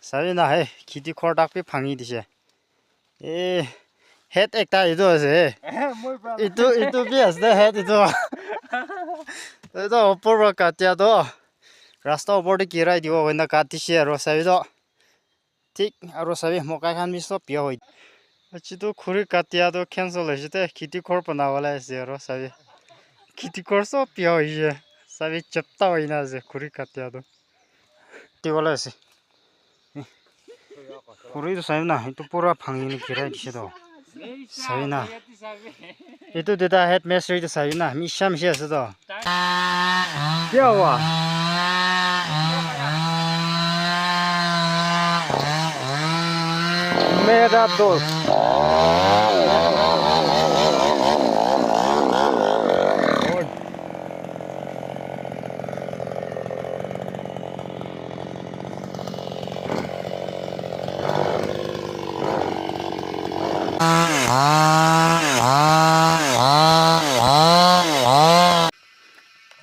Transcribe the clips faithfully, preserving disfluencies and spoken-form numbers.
Sabi na hai, khiti khor tak bi bhangi dise. Eh, head ekta etu ase. Etu, etu bi ase de, head etu. Etu upor para katia toh. Rasta upor te girai dibo koina katise aro sabi toh. Thik aro sabi mokai khan bi sob biya hoi. Achi toh khuri katia toh cancel hoise de, khiti khor banabole ase aro sabi. Khiti khor sob biya hoise. Sabi chapta hoina ase khuri katia toh. Ti wala ase. Khuri tu sabi na, etu pura bhangi kena girai dise toh. Sabi na. Etu duita head mistri tu sabi na, misha misha ase toh. Kya hua? Mera dost.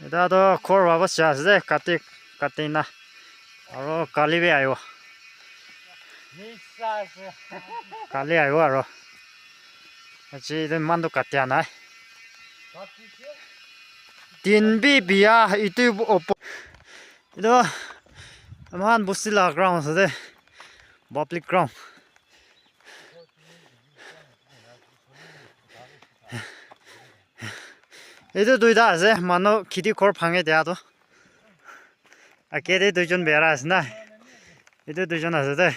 Eta toh ghor wabas jai ase de, kati, kati na. Aro kali bi ahibo. Kali ahibo aro. Aji etu eman toh katia nai. Tin bi biya, etu opo-, etu aman bosti la ground ase de. Public ground. Etu duita ase, manu khiti ghor bhange dia toh. Age te duijon bera ase na. Etu duijon ase de.